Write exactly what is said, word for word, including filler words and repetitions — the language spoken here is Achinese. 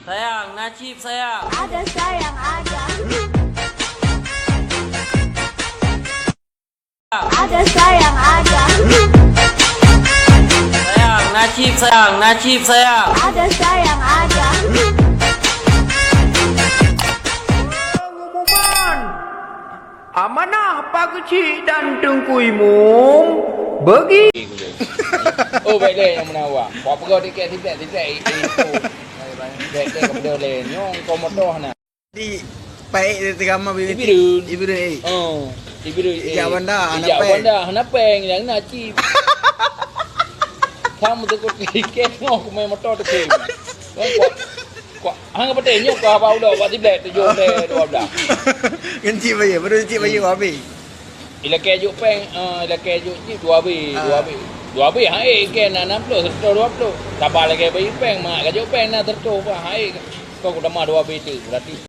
Sayang, na chip sayang. Ada sayang ada. Ada sayang ada. Sayang, na chip sayang, na chip sayang. Ada sayang ada. Pengumuman. Amanah Pak Keuchik dan Teungku Imum bagi. Oh, baik deh yang menawa. Kau pegang tiket, tiket, tiket. Eh, eh, oh. Baik deh, kau pegang deh. Nyong kau motor na. Di paek di tengah mah bini. Ibirun. Ibirun eh. Oh, Ibirun. Eh. Ijak Wanda, hana Ijak peng. Wanda, hana peng, yang na chip. Kamu tu kau tiket, ngau kau main motor tu, Kim. Kau kuat. Kuat. Hang apa teh, nyok kau apa udah, buat tiblek, tujuh belas, dua belas. Ngencik bayi, baru ngencik bayi habis. Ilakèe jok peng, ah, ilakèe jok chip dua B, Ah. dua B. Dua B, hai, ikan na enam puluh, seratus dua puluh. Sabar lagèe bayi peng, mak ka jok peng na seratus, bah, hai. Kau ku tamah dua B tu, berarti